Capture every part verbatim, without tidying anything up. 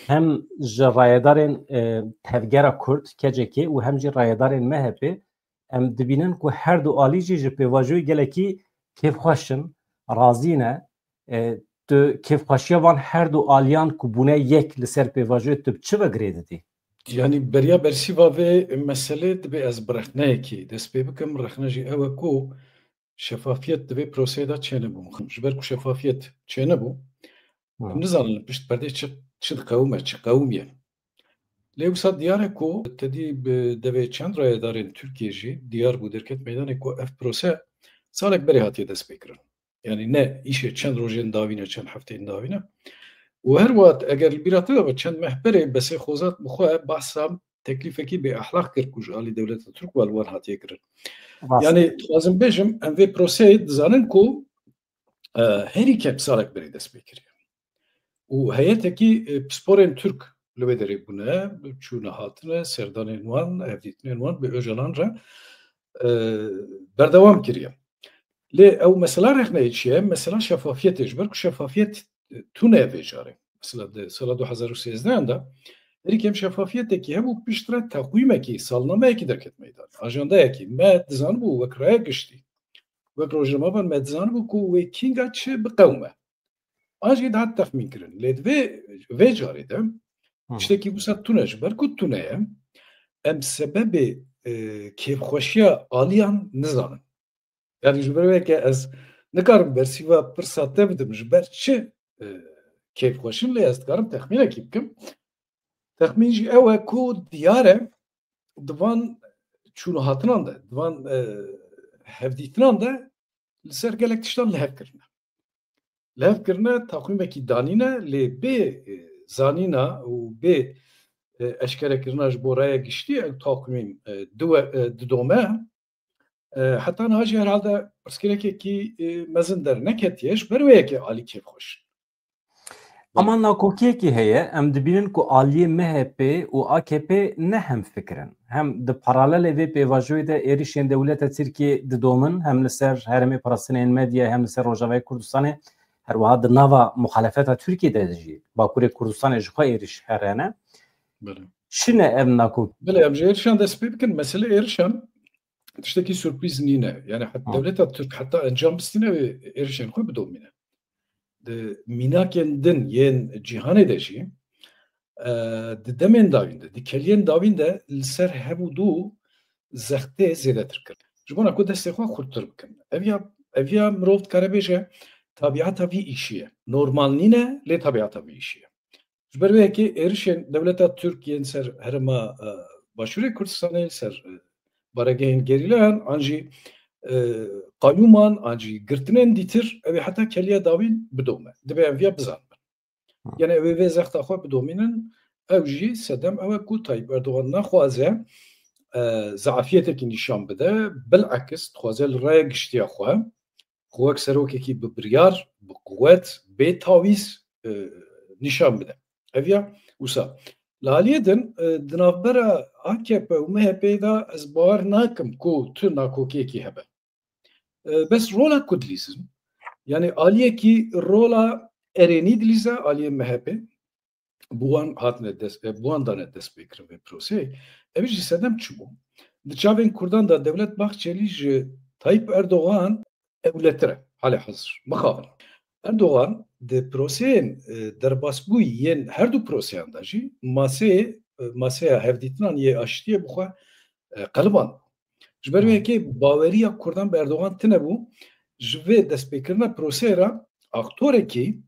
Hem ji rayedarên, e, Tevgera Kurd, K C K, û hem jî rayedarên M H P, em dibînin ku her du alî jî ji pêvajoyê gelekî kêfxweş in, razî ne. E, tu kêfxweşiya van her du aliyan ku bûne yek li ser pêvajoyê, tu bi çi ve girê didî? Yanî beriya bersîva vê meselê dibê ez bi rexneyekî dest pê bikim. Rexne jî ew e ku şefafiyet di vê proseyê de çênebû. Ji ber ku şefafiyet çênebû, Hı. em nizanin li pişt perdê çi, çi diqewime, çi qewimiye. Lê wisa diyar e ku tedî bi devê çend rayedarên Tirkiyê jî diyar bû, derket meydanê ku ev prose salek berê hatiye destpêkirin. Yanî ne îşê çend rojên dawî ne, çend hefteyên dawî ne. Û her wext eger li bîra te de be, çend meh berê Besê Xozat bi xwe behsa teklîfekî bê ehlaq kir ku ji alî dewleta Tirk ve li wan hatiye kirin. Rast. Yanî dixwazim bêjim, em vê proseyê dizanin ku, e, herî kêm salek berê dest pê kiriye. Û heyetekî, e, pisporên Tirk li wê derê bûne, çûne hatine, serdanên wan, hevdîtinên wan bi Ocalan re, e, berdewam kiriye. Lê ew mesela rexneyê çi ye? Mesela şefafiyetê, ji ber ku şefafiyet, e, tune ye vê carê. Mesela di sala du hezar û sêzdeh de herî kêm şefafiyetekî hebû, piştre teqwîmekî, salnameyekî derket meydan. Ajandayekî me dizanibû wek raya giştî, wek rojnamevan me dizanibû ku wê kînga çi biqewime. An jî dihat texmîn kirin. Lê di vê, vê carê de Hı. tiştekî wisa tune, ji ber ku tune ye, em sebebê, e, kêfxweşiya aliyan nizanin. Yani ji ber wê yekê ez nikarim bersîva pirsa te bidim, ji ber çi, e, kêfxweş in, lê ez dikarim texmînekî bikim. Texmîn jî ew e ku diyar e, di van çûnûhatinan de, di van, e, hevdîtinan de li ser gelek tiştan lihev kirine. Lihev kirine, taqwîmekî danîne, lê bê, e, zanîna û bê, e, eşkerekirina ji bo raya giştî ew taqwîm, e, diwe-, e, didome. E, heta niha jî herhalde pirsgirêkekî, e, mezin derneketiye, ji ber wê yekê alî kêfxweş in. Ama nakokiyekî heye, em dibînin ku aliyê M H P û A K P ne hemfikir in. Hem di paralelê vê pêvajoyê de êrişên dewleta Tirkiyê didomin, hem li ser herêmê parastinên medya, hem li ser Rojavayê Kurdistanê, her wiha di nava muxalefeta Tirkiyê de jî Bakurê Kurdistanê ji xwe êriş here ne. Belê. Çi ne ev nakokî? Belê, em ji êrişan dest pê bikin. Mesele êrişan tiştekî surprîz nîne. Yani het-, Hı. dewleta Tirk heta encam bistîne wê êrişên xwe bidomîne. Di mînakên din yên cîhanê de jî, e, di demên dawîn de, di keliyên dawîn de li ser hev û du zextê zêdetir kir. Ji bona ku destê xwe xurttir bikin. Ev ya, ev ya mirov dikare bêje, tabiata vî îşî ye. Normal nîne, lê tabiata vî îşî ye. Ji ber vê yekê êrişên dewleta Tirk yên ser herêma, e, Başûrê Kurdistanê, ser, e, baregehên gerîlayan, an jî, e, qayûman, an jî girtinên dîtir, ew ê heta keliya dawîn bidome. Divê em viya bizanibin. Hı. Yani ew ê vê zexta xwe bidomînin, ew jî sedem ew e ku Tayyip Erdogan naxwaze, e, zafiyetekî nîşan bide, bilekis dixwaze li raya giştiya xwe, xwe wek serokekî bi biryar, bi quwet, bê tawîz, e, nîşan bide. Ev ya wisa. Li aliyê din, e, di navbera A K P û M H P de ez bawer nakim ku tu nakokiyekî hebe. E, bes rola ku dilîzin, yani aliyekî rola erênî dilîze, aliyê M H P, bi wan hatine dest, e, bi wan dane dest pê kirin vê proseyê. Ev jî sedem çi bû? Di çavên Kurdan de Dewlet Bahçelî ji Tayyip Erdogan ewletir e, halê hazir. Mixabin. Erdogan di proseyên, e, derbasbûyî yên her du proseyan de jî maseyê, e, maseya hevdîtinan yê aştiyê bi xwe, e, qeliband. Ji ber wê Hmm. yekê baweriya Kurdan bi Erdogan tune bû. Ji vê destpêkirina proseyê re aktorekî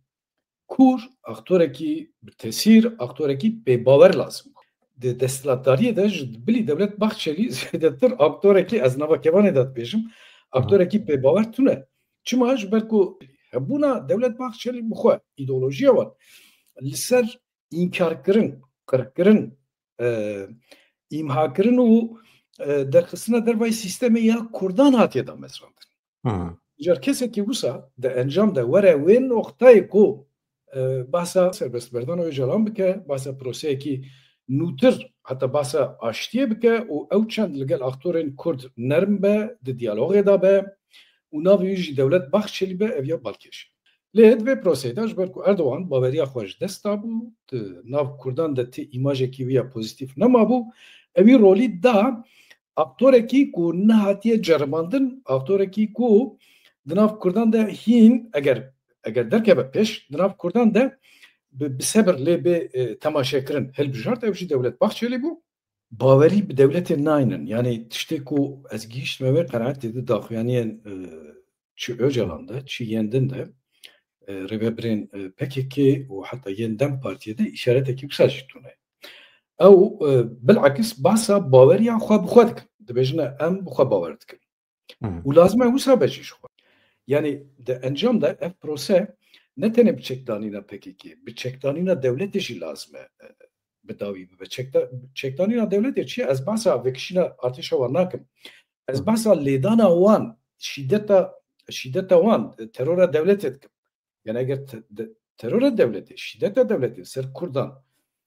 kûr, aktorekî bi tesîr, aktorekî pêbawer lazim bû. Di desthilatdariyê de ji bilî Dewlet Bahçelî zêdetir aktorekî, ez nava kevanê de dibêjim, aktorekî pêbawer tune. Çima? Ji ber ku hebûna Dewlet Bahçelî bi xwe, îdeolojiya wan li ser înkarkirin, qirkirin, e, îmhakirin û, e, derxistina dervayî sîstemê ya Kurdan hatiye damezrandin. Hı. Car kesekî wisa di encam de were wê noqtayê ku, e, bahsa serbestberdana Ocalan bike, bahsa proseyekî nûtir, heta bahsa aştiyê bike û ew çend li gel aktorên Kurd nerm be, di diyalogê de be û navê wî jî Dewlet Bahçelî be, ev ya balkêş e. Lê di vê proseyê de ji ber ku Erdogan baweriya xwe ji dest dabû, di nav Kurdan de ti îmajekî wî ya pozîtîf nemabû, ewî rolî da aktorekî ku nehatiye ceribandin, aktorekî ku di nav Kurdan de hîn, eger eger derkeve pêş, di nav Kurdan de bi, bi sebir lê bê, e, temaşekirin hilbijart, ew jî Dewlet Bahçelî bû. Bawerî bi dewletê naynin. Yanî tiştê ku ez gihîştime wê qenaetê di daxuyaniyên, e, çi Ocalan de, çi yên din de, e, rêvebirên, e, P K K û heta yên DEM Partiyê de îşaretekî wisa jî tune. Ew, e, bilakis bahsa baweriya xwe bi xwe dikin. Dibêjine, em bi xwe bawer dikin. Hı. Û lazim e wisa be jî ji xwe. Yanî di encam de ev prose ne tenê bi çekdanîna P K K, bi çekdanîna dewletê jî lazim e, e, bi dawî bibe. Çekda-, çekdanîna dewletê çi ye? Ez behsa vekişîna artêşa wan nakim. Ez Hı. behsa lêdana wan, şîdeta, şîdeta wan, e, terora dewletê dikim. Yani eger te-, de-, terora dewletê, şîdeta dewletê ser Kurdan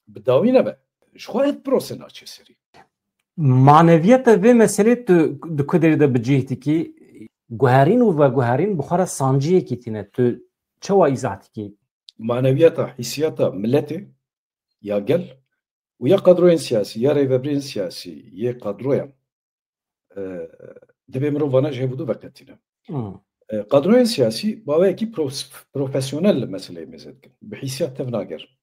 bi dawî nebe, ji xwe ev prose naçe serî. Maneviyeta vê meselê tu di ku derê de bi cih dikî, guherîn û veguherîn bi xwe re sanciyekî tîne. Tu çawa îzah dikî? Maneviyeta, hîsiyeta miletê ya gel û ya kadroyên siyasî, ya rêvebirên siyasî, yê kadroyan, e, divê mirov vana ji hevûdu veqetîne. Hmm. E, kadroyên siyasî baweyekî pros-, profesyonel li meseleyê mêze dikin. Bi hîsiyat tevnager.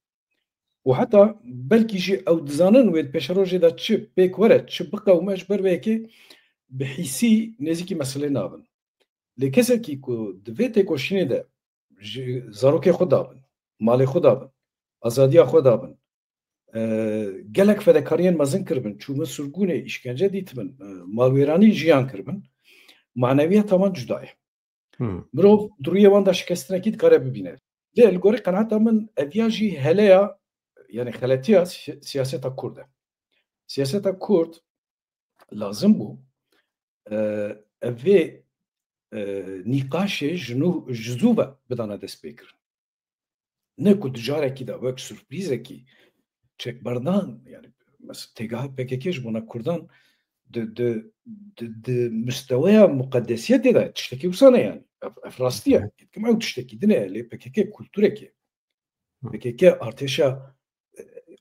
Û heta belkî jî ew dizanin wê di pêşerojê de çi pêk were, çi biqewime, ji ber vê yekê bi hîsî nêzîkî meselê nabin. Lê kesekî ku di vê têkoşînê de ji zarokê xwe dabin, malê xwe dabin, azadiya xwe dabin, e, gelek fedekariyên mezin kiribin, çûbin sirgûnê, îşkence dîtibin, e, malwêranî jiyan kiribin, manewiyeta wan cuda ye. Hmm. Mirov di rûyê wan de şikestinekî dikare bibîne. Lê li gorî qenaeta min eviya jî heleya, yani xeletiya si-, siyaseta Kurd e. Siyaseta Kurd lazim bû, e, ev vê, e, nîqaşê ji nû, ji zû ve bidana destpêkirin. Ne ku di carekî de wek surprîzekî çekberdan, yani mes-, têgeha P K K ji bona Kurdan di, di, di, di musteweya muqedesiyetê de tiştekî wisa ne yani. Ev, ev rastî ye. Evet. Dikim ew tiştekî din e, lê P K K kulturek e. Hı. P K K artêşa,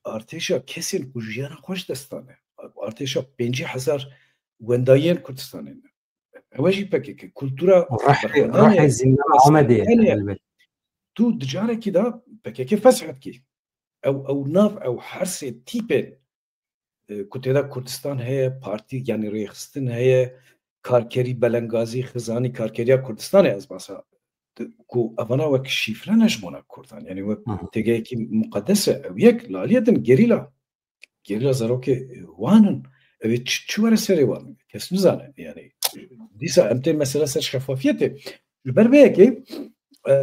artêşa kesên ku jiyana xwe ji dest dane. Artêşa pêncî hezar wendayiyên Kurdistanê ne. Ew jî P K K. Kultura Rehê, berxwedanê, rehê zîndana Amedê ye, rastî elbet. Tu di carekî de P K K fesh dikî. Ew, ew nav, ew hersê tîpên, e, ku têde Kurdistan heye, partî, yani rêxistin heye, karkerî, belengazî, xizanî, karkeriya Kurdistanê ez behsa, ku evana wek şîfre ne ji bona Kurdan, yani wek Hı hı. têgehekî muqedes e, ew yek, li aliyê din gerîla. Gerîla zarokê wan in. Ew ê çi, çi were serê wan? Kes nizane. Yani dîsa em tên mesela ser şefafiyetê. Ji ber vê yekê, e,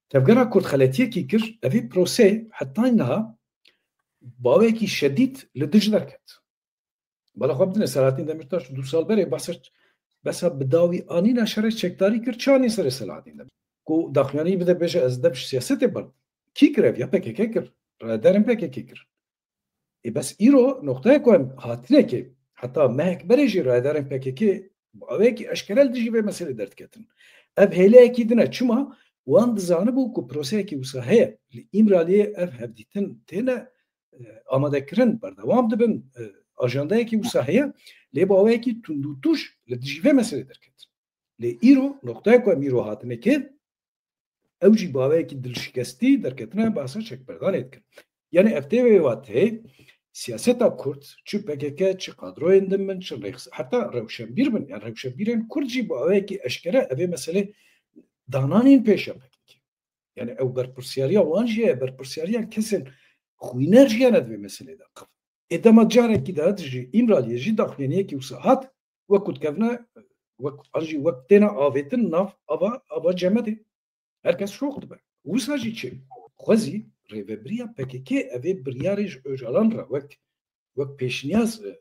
tevgera Kurd xeletiyekî kir, evî proseyê heta niha bawekî şedîd li dij derket. Bala xwe bidine Selahattin Demirtaş du sal berê behsa, behsa bi dawî anîna şerê çekdarî kir, çi anî serê Selahattin Demirtaş? Ku daxuyanî bide bêje ez dev ji siyasetê berdim. Kî kir ev? Ya P K K kir. Rayedarên P K K kir. Ê bes îro noqtaya ku em hatinekê, heta mehek berê jî rayedarên P K K bi awayekî eşkere li dijî vê meselê derdiketin. Ev hêleyekî din e. Çima? Wan dizanibû ku proseyekî wisa heye. Li Îmraliyê ev hevdîtin têne, e, amadekirin, berdewam dibin. E, ajandayekî wisa heye. Lê bi awayekî tundûtûj li dijî vê meselê derketin. Lê îro, noqtaya ku em îro hatinekê, ew jî bi awayekî dilşikestî derketine behsa çekberdanê dikin. Yani ev tê wê wateyê, siyaseta Kurd, çi P K K, çi kadroyên din bin, çi rêx-, heta rewşenbîr bin, yani rewşenbîrên Kurd jî bi awayekî eşkere evê meselê dananîn pêşiya P K K. Yani ew berpirsiyariya wan jî ye, berpirsiyariya kesên xwîner jî ye ne di vê meselê de. Ê dema carekî de ji Îmraliyê jî daxuyaniyekî wisa hat, wek ku dikevine, wek, an jî wek têne avêtin nav ava, ava cemedê. Her kes şok dibe. Wisa jî çi? Xwezî rêvebiriya P K K evê biryarê ji Ocalan re wek, wek pêşniyaz, e,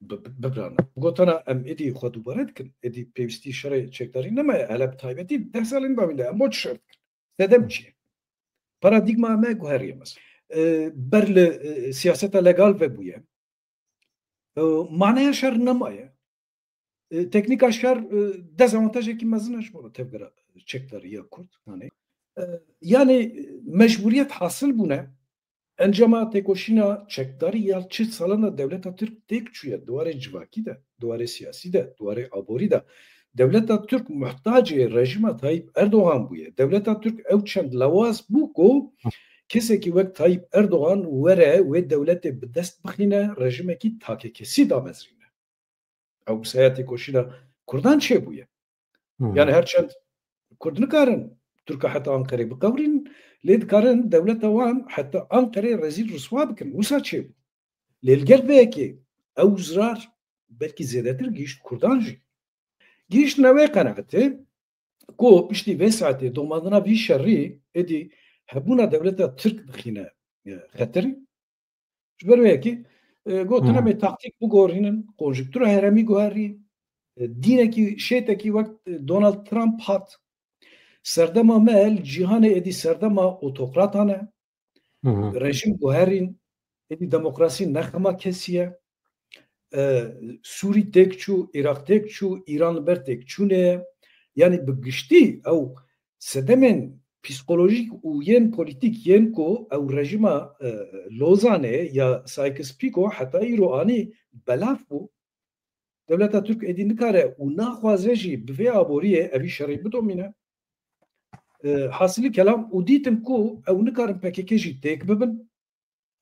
bi-, bi-, bibirane. Gotana em êdî xwe dubare dikin, êdî pêwîstî şerê çekdarî nemaye, hele bi taybetî deh salên dawîn de em bo çi şer dikin? Sedem çi ye? Paradîgma me guheriye mes. E, ber li, e, siyaseta legal vebûye. E, maneya şer nemaye. E, teknîka şer, e, dezavantajekî mezin e ji bo tevgera çekdariya Kurd. Yani, e, yani mecburiyet hasil bûne. Encama têkoşîna çekdarî ya çil salan de dewleta Tirk têk çûye, di warê civakî de, di warê siyasî de, di warê aborî de. Dewleta Tirk muhtacê rejîma Tayyip Erdogan bûye. Dewleta Tirk ew çend lewaz bû ku kesekî wek Tayyip Erdogan were wê dewletê bi dest bixîne, rejimekî takekesî damezrîne. Ew bi saya têkoşîna Kurdan çêbûye. Hı hı. Yani her çend Kurd nikarin Tirka heta Anqerê biqewrînin, lê dikarin dewleta wan heta Anqerê rezîl riswa bikin. Wisa çêbû. Lê li gel vê yekê ew zirar belkî zêdetir gihîşt Kurdan jî. Gihîştine wê qenaetê ku piştî vê saetê domandina vî şerî êdî hebûna dewleta Tirk dixîne, e, xeterê. Ji ber wê yekê, e, gotin, Hı. em ê taktîk bigorînin, konjuktura herêmî guherî, e, dînekî şêtekî wek, e, Donald Trump hat. Serdema me li cîhanê êdî serdema otokratan e. Hı hı. Rejîm guherîn, êdî demokrasî ne xema kesî ye. E, Sûrî têk çû, Iraq têk çû, Îran li ber têkçûnê ye. Yanî bi giştî ew sedemên psîkolojîk û yên polîtîk yên ku ew rejîma, e, Lozanê ya Sykes-Picot heta îro anî belav bû. Dewleta Tirk êdî nikare û naxwaze jî bi vê aboriyê evî şerî bidomîne. E, hasilî kelam û dîtin ku ew nikarin P K K jî têk bibin.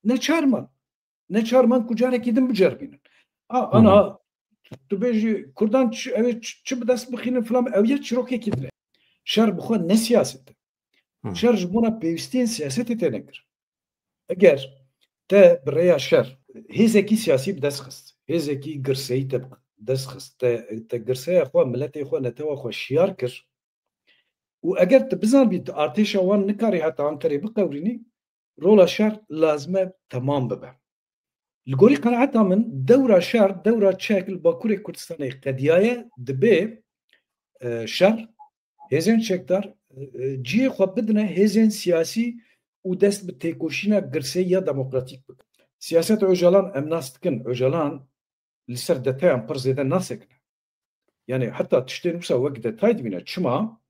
Neçar man. Neçar man ku carekî din biceribînin. A, Hı hı. ana, tu bêjî Kurdan çi, ew ê çi, çi bi dest bixînin filan, ew yek çîrokekî din e. Şer bi xwe ne siyaset e. Hı. Şer ji bona pêwîstiyên siyasetê têne kirin. Eger te bi rêya şer hêzekî siyasî bi dest xist, hêzekî girseyî te bi dest xist, te, te girseya xwe, miletê xwe, netewa xwe şiyar kir û eger tu bizanbî tu artêşa wan nikarî heta Anqerê biqewrînî, rola şer lazim e temam bibe. Li gorî qenaeta min, dewra şer, dewra çek li Bakurê Kurdistanê qediyaye, dibe, e, şer, hêzên çekdar, e, e, cihê xwe bidine hêzên siyasî û dest bi têkoşîna girseyî ya demokratîk bikin. Siyaset Ocalan em nas dikin, Ocalan li ser deteyan pir zêde nasekine. Yani heta tiştên wisa wek detay dibîne. Çima?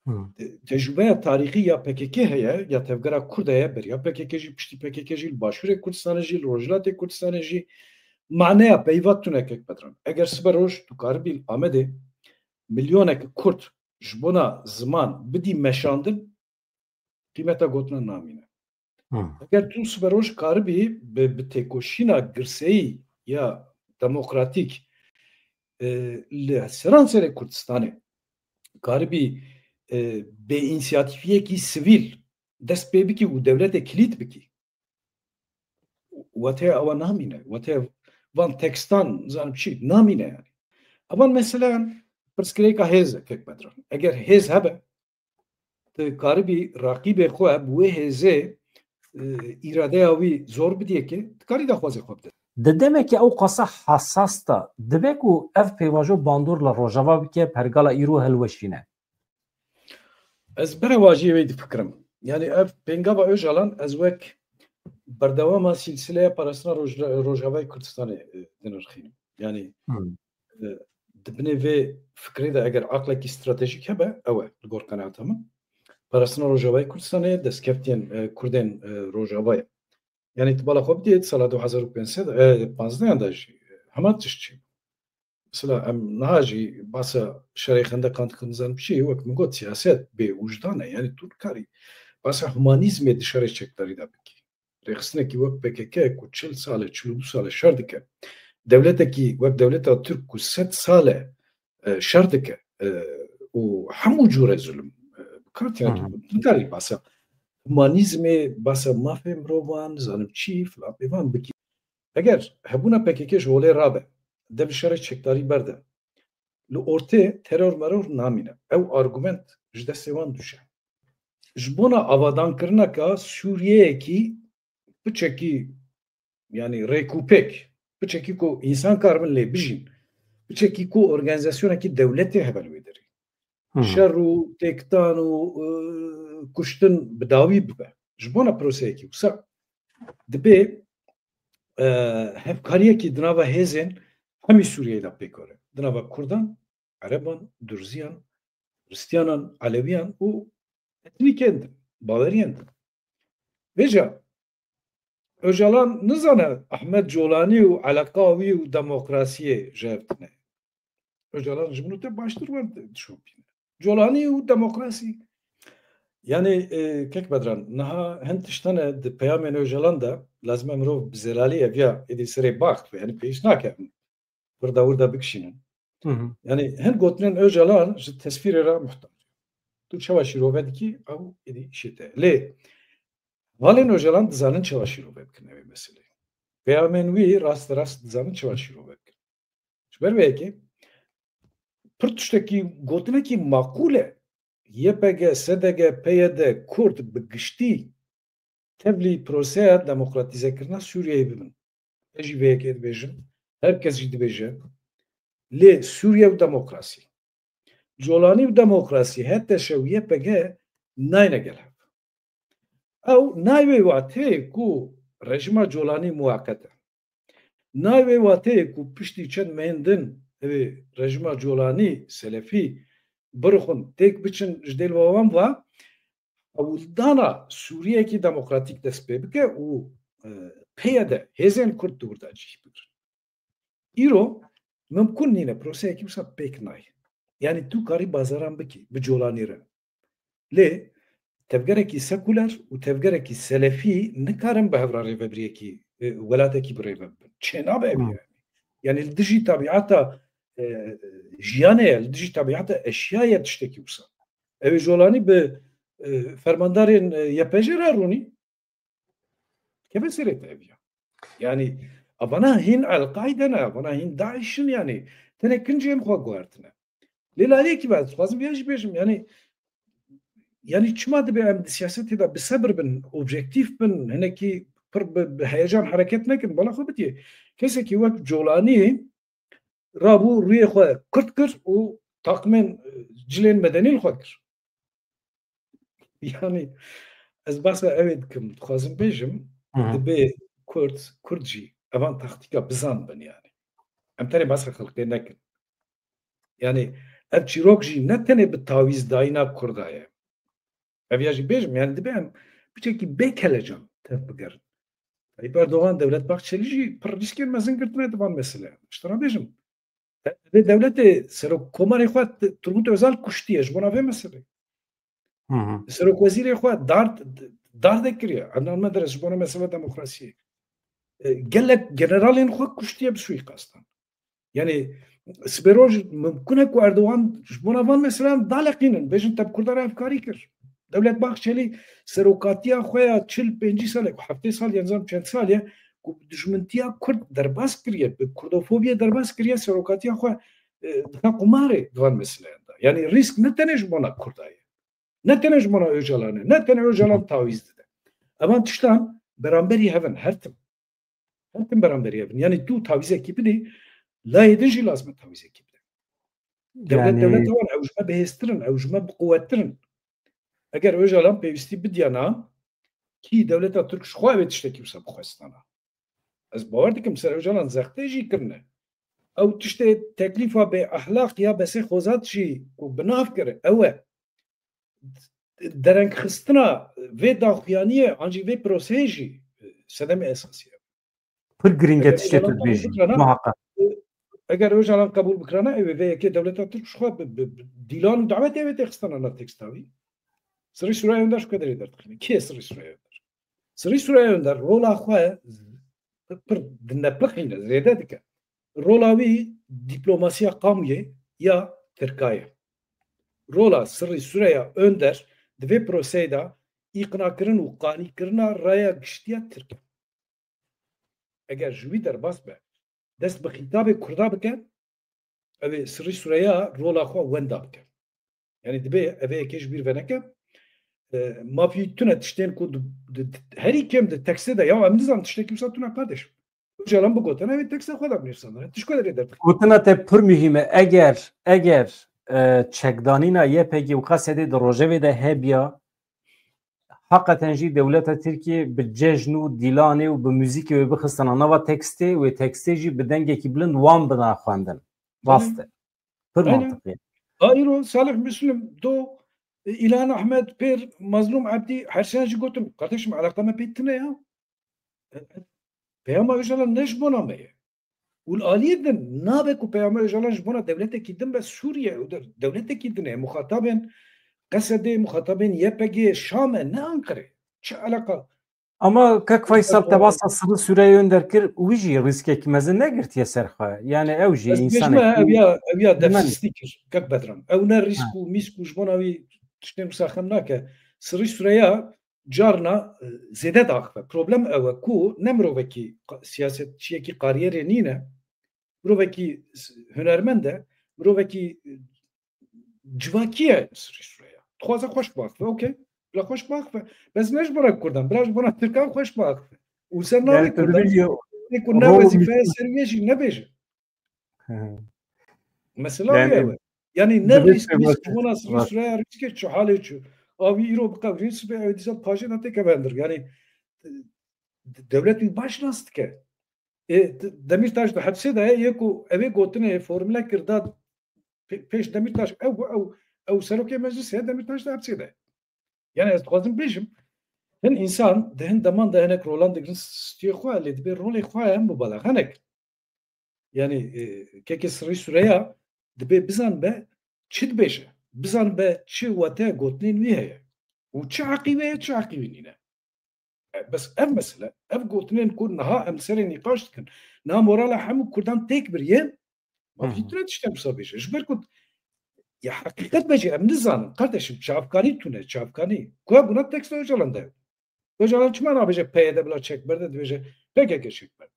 Hı. Te-, tecrübeya tarîxî ya P K K heye, ya Tevgera Kurd heye, beriya P K K jî, piştî P K K jî, li Başûrê Kurdistanê jî, li Rojhilatê Kurdistanê jî, maneya peyva tune kek Bedran. Eger sibe roj tu karibî li Amedê milyonek Kurd ji bona ziman bidî meşandin, qîmeta gotina namîne. Hı. Eger tu sibe roj karibî bi, bi têkoşîna girseyî ya demokratîk, e, li seranserê Kurdistanê karibî, e, bi însiyatîfiyekî sivîl dest pê bikî û dewletê kilît bikî, wate ewa namîne. Wate van tekstan, zanim çi, namîne yani. Evan meseleyan pirsgirêka hêz e, kek Bedran. Eger hêz hebe, tu karibî raqîbê xwe bi wê hêzê, e, îradeya wî zor bidiyeke, tu karî daxwazê xwe bide. Di demeke ew qasa hesas de, dibe ku ev pêvajo bandor li Rojava bike, pergala îro hilweşîne? Ez berevajiyê wê difikirim. Yani ev pêngava Ocalan ez wek berdewama sîlsileya parastina Roj-, Rojavayê Kurdistanê, e, dinirxînim. Yani, Hmm. e, di binê vê fikrê de eger aqlekî stratejîk hebe, ew e, li gor qenaeta min. Parastina Rojavayê Kurdistanê, destkeftiyên, e, Kurdên, e, Rojavayê. Yani tu bala xwe bidî, di sala du hezar û pênc sed, e, panzdehan de jî, e, hema tişt çî. Mesela em niha jî basa şerê xendekan dikin, nizanim çi, wek min got, siyaset bê wijdan e. Yani tu nikarî basa humanîzmê di şerê çekdarî de bikî. Rêxistinekî wek P K K ku çil sal e, çil û du sal e şer dike. Dewletekî wek dewleta Tirk ku sed sal e, e, şer dike, e, û hemû cûre zulm, e, bikat, yani Hı hı. tu nikarî basa humanîzmê, basa mafê mirovan, nizanim çi, filan pêvan bikî. Eger hebûna P K K ji holê rabe, dev li şerê çekdarî berde, li ortê teror meror namîne. Ew argument ji destê wan dûşe. Ji bona avadankirineka Sûriyeyekî piçekî, yani rêkûpêk, piçekî ku însan karibin lê bijîn, piçekî ku organîzasyonekî dewletê hebe li wê derê. Hı hı. Şer û têktan û, e, kuştin bi dawî bibe. Ji bona proseyekî wisa dibe, e, hevkariyekî di nava hêzên hemî Sûriyeyê de pêk were. Di nava Kurdan, Ereban, Durziyan, Hristiyanan, Elewiyan û etnîkên din, baweriyên din. Vêca Ocalan nizane Ahmet Colanî û eleqa wî û demokrasiyê ji hev tune. Ocalan ji min û te baştir wan dişopîne. Colanî û demokrasî. Yanî e, kek Bedran, niha hin tiştene di peyamên Ocalan de lazim e mirov bi zelalî eviya êdî serê bax be, yanî pêwîst nake em wirda wirda bikişînin. Hı hı. Yanî hin gotinên Ocalan ji tesvîrê re muhtac. Tu çawa şîrove dikî, ew êdî îşê te. Lê hevalên Ocalan dizanin çawa şîrove bikin evê meseleyê. Peyamên wî rast rast dizanin çawa şîrove bikin. Ji ber vê yekê pir tiştekî gotinekî maqûl e. Y P G, S D G, P Y D, Kurd bi giştî tevlî proseya demokratîzekirina Sûriyeyê bibin. Ez jî vê yekê dibêjim, her kes jî dibêje. Lê Sûriye û demokrasî, Colanî û demokrasî, H T Ş û Y P G nayne gel hev. Ew nayê wê wateyê ku rejîma Colanî muwaqet e. Nayê wê wateyê ku piştî çend mehên din ew ê rejîma Colanî, Selefî birixin, têk biçin ji dêl wan va hewldana Sûriyekî demokratîk dest pê bike û e, P Y D, hêzên Kurd di wir de cih bigirin. Îro mimkun nîne, proseyekî wisa pêk nayê. Yanî tu karî bazaran bikî bi Colanî re. Lê tevgerekî sekuler û tevgerekî selefî nikarin bi hev re rêvebiriyekî, e, welatekî bi rêve bibin. Çênabe ev Hmm. yani. Yani li dijî tabiata, e, jiyanê ye, li dijî tabiata eşya ye tiştekî wisa. Ew ê Colanî bi, e, fermandarên, e, Y P G re rûnî. Keve serê te ev ya. Yani, avana hîn El-Qaide ne, avana hîn DAIŞ in yani. Tenê kincên xwe guhertine. Lê laleyekî ben dixwazim vêya jî bêjim. Yani, yani çima dibe em di siyasetê de bi sebir bin, objektîf bin, hinekî pir bi, bi heyecan hereket nekin, bala xwe bidiyê. Kesekî wek Colanî rabû rûyê xwe kurt kir û taqmên, e, cilên medenî li xwe kir. Yani, ez behsa ew ê dikim, dixwazim bêjim, Hı hı. dibe Kurd, Kurd jî evan taktîka bizan bin yani. Em tenê behsa xelkê nekin. Yani, ev çîrok jî ne tenê bi tawîz dayîna Kurda ye. Ev ya jî bêjim, yani dibe em piçekî bê kelecan tev bigerin. Tayyip Erdogan, Devlet Bahçeli jî pir rîskên mezin girtine di van meseleyan. Ji te re bêjim, Vê dewletê serokkomarê xwe T-, Turgut Özal kuştiye ji bona vê meselê. Hı hı. Serokwezîrê xwe dard, dardek kiriye. Adnan Menderes ji bona mesela demokrasiyê. E, gelek generalên xwe kuştiye bi suîkastan. Yani, sibê roj mimkun e ku Erdogan ji bona van meseleyan daleqînin, bêjin te bi Kurdan re hevkarî kir. Devlet Bahçeli serokatiya xwe ya çil pêncî sal e, ku heftê sal ye, nizam çend sal ye, ku dijmintiya Kurd derbas kiriye, bi Kurdofobiyê derbas kiriye, serokatiya xwe, e, dike qumarê di van meseleyan de. Yani rîsk ne tenê ji bona Kurda ye, ne tenê ji bona Ocalan e, ne tenê Ocalan tawîz dide. Evan tiştan beramberî hev in, her tim. Her tim beramberî hev in. Yani tu tawîzekî bidî, layê din jî lazim e tawîzekî bide. Dewlet, Yani dewleta wan, ew ji me bihêztir in, ew ji me biquwettir in. Eger Ocalan pêwîstî bidiyana, kî dewleta Tirk ji xwe ew ê tiştekî wisa bixwestana? Ez bawer dikim ser Ocalan zextê jî kirine. Ew tiştê teklîfa bê ehlaq ya Besê Xozat jî ku bi nav kir, ew e. Derengxistina vê daxuyaniyê an jî vê proseyê jî sedemê esasî ye. Pir girîng e Eger tiştê tu Ocalan qebûl dibêjî, bikirana, muhaqqeq. Eger Ocalan qebûl bikirana, ew ê vê yekê dewleta Tirk ji xwe bi, bi, bi dîlan û dawetê wê têxistana nav teksta wî. Sirrî Süreyya Önder ji ku derê derdixîne? Kê Sirrî Süreyya Önder? Sirrî Süreyya Önder rola xwe pir dinepliqîne, zêde dike. Rola wî dîplomasiya qamûyê ya Tirka ye. Rola Sirrî Süreyya Önder di vê proseyê de îqnakirin û qanîkirina raya giştî ya Tirk e. Eger ji wî derbas be, dest bi xîtabê Kurda bike, ew ê Sirrî Süreyya rola xwe wenda bike. Yani dibe ev ê yekê ji bîr veneke. E, mafî tune tiştên ku di, di, di, herî kêm di tekstê de, ya em nizanin tiştekî wisa tune kardeşim. Ocalan bigotene, ew ê teksta xwe de binivîsandine. Tişt ku derê derdixîne. Gotina te pir muhîm e. Eger, eger, e, çekdanîna Y P G û Q S D di rojevê de hebiya, heqeten jî dewleta Tirkiyê bi cejn û dîlanê û bi muzîkê wê bixistine nava tekstê, wê tekstê jî bi dengekî bilind wan bina xwendin. Rast e. Pir Aynen. mantiqî ye. A îro Salih Müslim, Do, e, İlhan Ahmet, Pêr, Mazlum Ebdî, her sêyan jî gotin, kardeşim, eleqa me pê tune ya. E, e, Peyama Öcalan ne ji bona me ye. Û li aliyê din nabe ku Peyama Öcalan ji bona dewletekî din be Sûriye û de-, dewletekî din e. Muxatabên Qesedê, muxatabên Y P G, Şam e, ne Anqere. Çi eleqa? Ama kek Faysal, tebasa Sirri Sûreya Önder kir, wî jî rîskekî mezin negirtiye ser xwe. Yani ew jî, ez bêjime, ev ya, ev ya defsistî kir, kek Bedran. Ew ne rîsk û mîsk û ji bona wî tiştên wisa xem nake. Sirri Sûreya carna, e, zêde diaxive. Problem ew e ku ne mirovekî qa-, siyasetçiyekî qariyerê nîne. Mirovekî s-, hunermend e. Mirovekî, e, civakî ye Sirri Sûreya. Dixwaze xweş biaxive, okey. Bila xweş biaxive. Bes ne ji bona Kurdan, bila ji bona Tirkan xweş biaxive. Û ser navê Kurdan, ê ku ne wezîfe ye, ser wê jî nebêje. Mesela wê ye. Yani ne rîsk, rîsk ji bona Sirri Sûreya rîskê çi halê çi. A wî îro biqevrîn, sibê ew dîsa pajê de têkeve hundir. Yani, e, dewlet wî baş nas dike. Ê, t-, Demîrtaş di hepsê de ye, yê ku ew ê gotinê formule kir da pê-, pêş Demîrtaş, ew, ew, ew serokê meclisê ye, Demîrtaş di hepsê de ye. Yani ez dixwazim bêjim, hin însan di hin deman de hinek rolan digrin stiyê xwe, lê dibê rolê xwe em bibale. Hinek, yani, e, kekê Sirri Sûreya dibê bizanbe çi dibêje, bizanbe çi wate gotinên wî heye û çi heqî wê ye, çi heqî wî nîne. E, bes ev mesele, ev gotinên ku niha em li serê nîqaş dikin, niha morala hemû Kurdan têk biriye, ma Hı hı. vî tune tiştên wisa bêje. Ji ber ku ya heqîqet be jî em nizanin. Kardeşim, çavkanî tune, çavkanî. Ku hebûna teksta Ocalan de. Ocalan çima nabêje P Y D bila çek berde, dibêje P K K çek berde.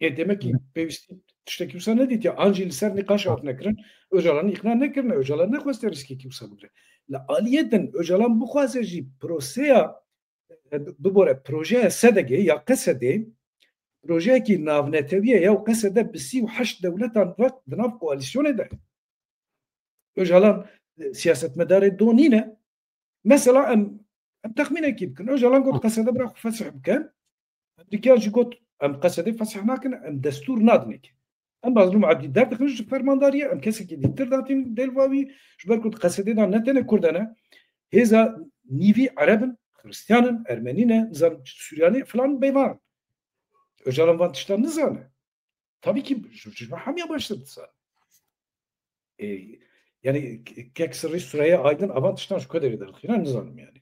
Ê, demek ki Hı. pêwîstî tiştekî wisa nedîtiye. An jî li ser nîqaş Ha. hatine kirin, Ocalan îqna nekirine, Ocalan nexweste rîskekî wisa bigire. Li aliyê din Ocalan bixwaze jî proseya, e, bibore, projeya S D G ya Q S D, projeyekî navnetewî ye ya Q S D bi sî û heşt dewletan re di nav koalîsyonê de. Ocalan, e, siyasetmedarê do nîne. Mesela em, em texmînekî bikin. Ocalan got Hı. Q S D bira xwe fesih bike. Amerîkiyan jî got em Q S D fesih nakin, em destûr nadinê ke. Em Mazlûm Ebdî derdixin ji fermandariyê, em kesekî dîtir datîn dêlva wî, ji ber ku di Q S D de ne tenê Kurd e ne, hêza nîvî Ereb in, Xiristiyan in, Ermenî ne, nizanim Suryanî filan bêvan in. Ocalan van tiştan nizane. Tabii ki ji, ji hemiya baştir dizane. E, yani ke-, kek Sirri Süreyya Aydın avan tiştan ji ku derê derdixîne nizanim yani.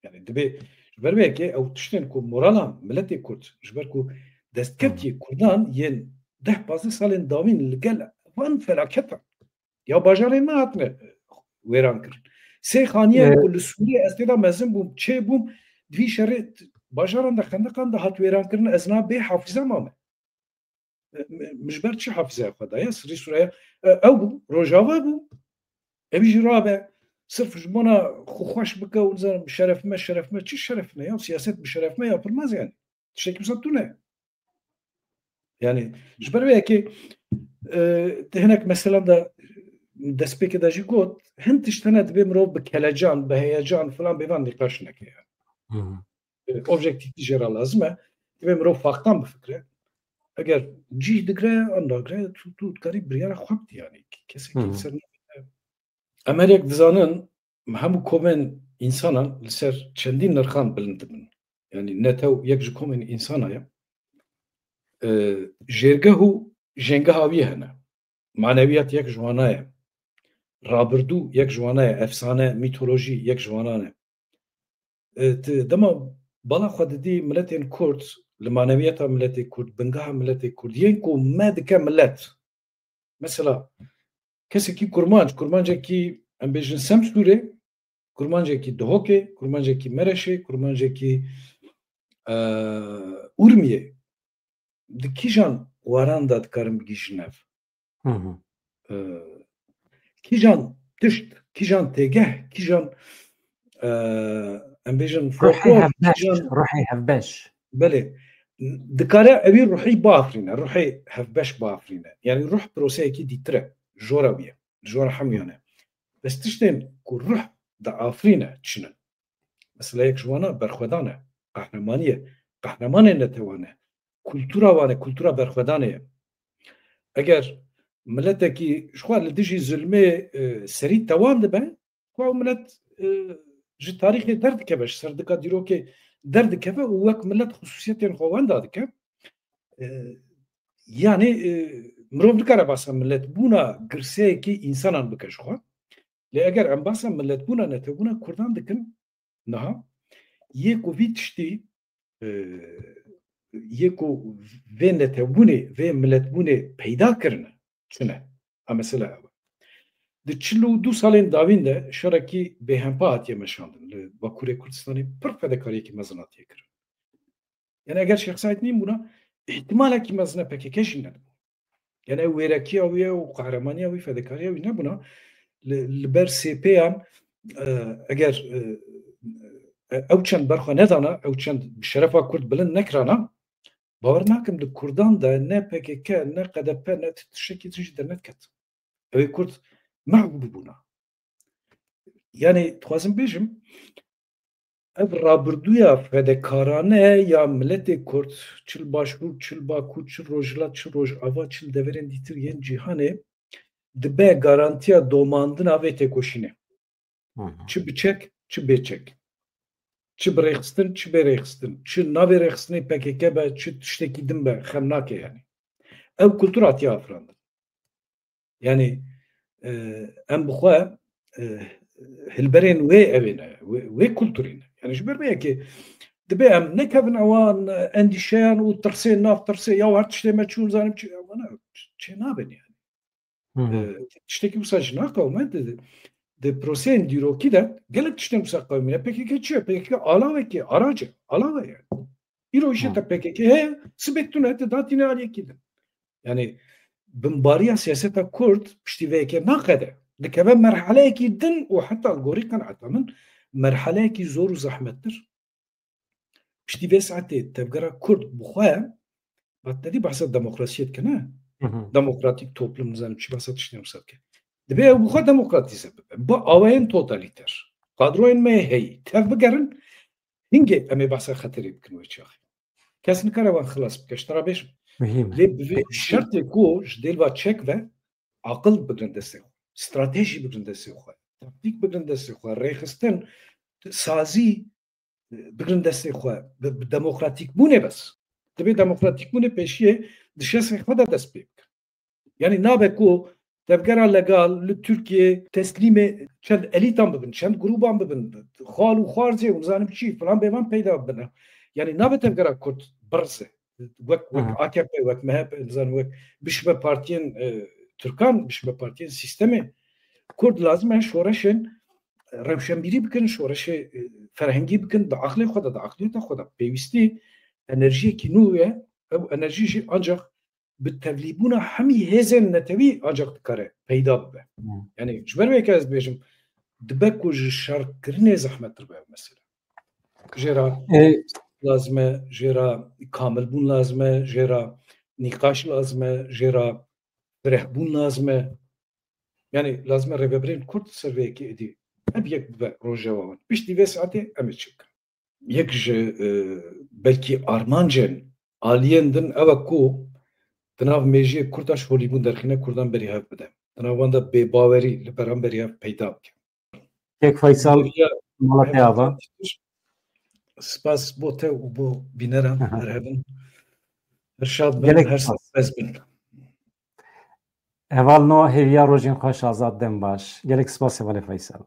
Yani dibê ji ber wê yekê ew tiştên ku morala miletê Kurd, ji ber ku destkeftiyê Kurdan yên deh pazdeh salên dawîn li gel van felaketan ya bajarên me hatine wêran kirin. Sê xaniyên Ee, ku li Sûriyê ez tê de mezin bûm, çê bûm, di vî şerê t-, bajaran de, xendeqan de hat wêran kirin, ez na bê hafize mame. E, mi, mi ji ber çi hafizeya xwe daye? Sirrî Sûreya, e, ew bû, Rojava bû. Ew jî rabe, sirf ji bona xwe xweş bike û nizanim şeref me, şeref me, çi şeref me ya? Siyaset bi şeref me yapılmaz yani. Tiştekî wisa tune. Yani, ji ber vê yekê, e, te hinek meselan de destpêkê de jî got, hin tişt hene dibê mirov bi kelecan, bi heyecan filan bêvan nîqaş neke yani. Hı hı. E, objektîfî jê re lazim e. Divê mirov faxtan bifikire. Eger cîh digre, an nagre, tu, tu dikarî biryara xwe bidî yani. Kesekî Hı hı. li ser navê te. Em her yek dizanin, hemû komên însanan li ser çendîn nirxan bilind dibin. Yani netew yek ji komên însana ye. E, jêrgeh û jêngeha wî hene. Manewiyat yek ji wana ye. Rabirdû yek ji wana ye. Efsane, mîtolojî yek ji wana ne. E, ti dema bala xwe didî miletên Kurd, li manewiyata miletê Kurd, bingeha miletê Kurd, yên ku me dike milet. Mesela, kesekî kurmanc, kurmancekî, em bêjin Semsûrê, kurmancekî Duhokê, kurmancekî Mereşê, kurmancekî, e, Urmiyê. Di kîjan waran de dikarin bigihîjin ev? Hı hı. E, kîjan tişt, kîjan têgeh, kîjan, e, em bêjin Ruhê folklor, hevbeş, kîjan ruhê hevbeş. Belê. Dikare ewî ruhî biafirîne, ruhê hevbeş biafirîne. Yani ruh proseyekî dîtir e, jora wî ye, jora hemûyan e. Bes tiştên ku ruh diafirîne çi ne? Mesela yek ji wana berxwedan e, qehremanî ye. Qehremanên netewan e. Kultura wan e, kultura berxwedanê ye. Eger miletekî ji xwe li dijî zulmê, e, serî tewan dibe, ku ew milet, e, ji tarîxê derdikeve, ji serdika dîrokê derdikeve û wek milet xusûsiyetên xwe wenda dike. E, yanî, e, mirov nikare basa miletbûna girseyekî însanan bike ji xwe. Lê eger em basa miletbûna, netewbûna Kurdan dikin, niha yê ku vî tiştî, e, yê ku vê netewbûnê, vê miletbûnê peyda kirine, çi ne? A mesela ew e. Di çil û du salên dawîn de şerekî bêhempa hatiye meşandin. Li Bakurê Kurdistanê pir fedekariyekî mezin hatiye kirin. Yani eger Şêx Seîd nîn bûna, îhtimalekî mezin e P K K jî nedibû. Yani ew wêrekiya wî ye û qehremaniya wî, fedekariya wî nebûna. Li, li ber sê pêyan, e, eger, e, e, ew çend berxwe nedana, ew çend bi şerefa Kurd bilind nekirana, bawer nakim di Kurdan de ne P K K, ne K D P, ne tiştekî din jî dernediket. Ew ê Kurd mehw bibûna. Yani dixwazim bêjim, ev rabirdûya fedekarane ya miletê Kurd, çi li Başûr, çi li Bakur, çi Rojhilat, çi Rojava, çi li deverên dîtir yên cîhanê, dibe garantiya domandina vê têkoşînê. Hı hı. Çi bi çek, çi bê çek. Çi bi rêxistin, çi bê rêxistin. Çi navê rêxistinê P K K be, çi tiştekî din be, xem nake yani. Ew kultura hatiye afirandin. Yani, e, em bi xwe, e, hilberên wê evê ne, wê, wê kulturê ne. Yani ji ber vê yekê dibe em nekevin ewan, e, endîşeyan û tirsên nav tirsê ya her tiştê me çûn zanim çi, ewana çê nabin yani. Hı hı. E, tiştekî wisa jî naqewime di, di proseyên dîrokî de gelek tiştên wisa qewimîne. P K K çi ye? P K K alawekî, arac e, alav e yani. Îro jî Hı. te P K K heye, sibê tune te datîne aliyekî din. Yani binbariya siyaseta Kurd piştî vê yekê naqede. Dikeve merheleyekî din û heta li gorî qenaeta min merheleyekî zor û zehmettir. Piştî vê saetê tevgera Kurd bi xwe, bat te dî behsa demokrasiyê dike, ne? Hı hı. Demokratîk toplum, nizanim çi, behsa tiştên wisa dike. Dibe ew bi xwe demokratîze bibe. Bi awayên totalîter. Kadroyên me heyî. Tev bigerin, hingê em ê behsa xeterê bikin wê çaxê. Kes nikare wan xilas bike, ji te re bêjim. Muhîm e. Lê bi vê Peki. şertê ku ji dêl va çek ve, aqil bigirin destê xwe. Stratejî bigirin destê xwe. Taktîk bigirin destê xwe. Rêxistin, sazî, bigirin destê xwe, bi, bi demokratîkbûnê bes. Divê demokratîkbûnê pêşiyê di şesê xwe de dest pê bike. Yani nabe ku tevgera legal li Tirkiyê teslîmê çend elîtan bibin, çend grûban bibin, xal û xwarzê û nizanim çi, filan bêvan peyda bibin. Yani nabe tevgera Kurd birze. Wek, wek Aha. A K P, wek M H P, nizanim wek bişbe partiyên, e, Tirkan, bişbe partiyên sîstemê. Kurd lazim e şoreşên rewşenbîrî bikin, şoreşê, e, ferhengî bikin, di aqlê xwe de, di aqliyeta xwe de pêwîstî enerjiyekî nû ye. Ew enerjî jî ancak bi tevlîbûna hemî hêzên netewî ancak dikare peyda bibe. Hmm. Yani ji ber wê ke ez dibêjim, dibe ku ji şerkirinê zehmettir be ev mesele. Jê re E, lazim e, jê re kamilbûn lazim e, jê re nîqaş lazim e, jê re firehbûn lazim e. Yani lazim e rêvebirên Kurd ser vê yekê êdî ev yek bibe rojeva wan. Piştî vê saetê em ê çi bikin? Yek ji, e, belkî armancên aliyên din ew e ku di nav mêjiyê Kurd de şolîbûn derxîne, Kurdan berî hev bide. Di nav wan de bêbawerî li beramberî hev peyda bike. Kek Faysal, Hêviya, mala te hêviya ava. Spas bo te û bo bîneran, Aha. her hebin. Her şad bin, Gelek her spas. Serkevt bin. Hevalno, hêviya rojên xweş, azad, dem baş. Gelek spas hevalê Faysal.